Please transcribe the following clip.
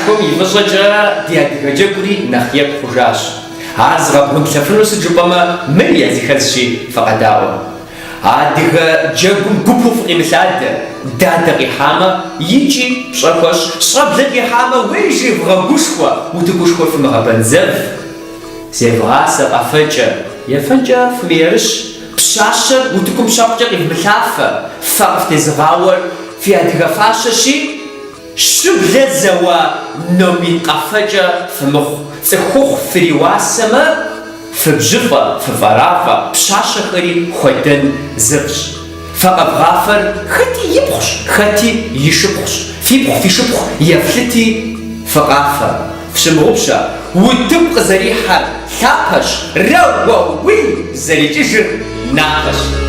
Анэшхуэм и фӏыщӏэкӏэ ди адыгэ джэгури нэхъ екӏу хъужащ. Ар зыгъэбгъунлъэфыну сыт жыпӏэмэ, мыри языхэзщи, фыкъэдаӏуэ. Адыгэ джэгум гупу фыкъимылъадэ, дадэ къихьамэ, икӏи пщӏэ хуэщӏ, щӏэблэ къихьамэ, уей-жи вгъэгушхуэ, утыкушхуэр фымыгъэбэнзэв. Зевгъасэ къэфэкӏэ, ефэнкӏэ фымыерыщ, пщащэр утыкум пщэхъукӏэ къивмылъафэ, фэ къыфтезыгъауэр фи адыгэ фащэщи, Щыблэ зэуа номин къэфэкӏэ фымыхъу, цӏыхухъу фриуасэмэ, фыбжьыфӏэ, фыфӏэрафӏэ, пщащэхэри хуэдэн зыфщӏ. Фэ къэвгъафэр хэти ипхъущ, хэти и шыпхъущ, фипхъу фи шыпхъу ефлъыти, фыкъафэ. Фщымыгъупщэ, утыку къызэрихьэр лъапэщ, рэуэуи зэрикӏыжыр напэщ.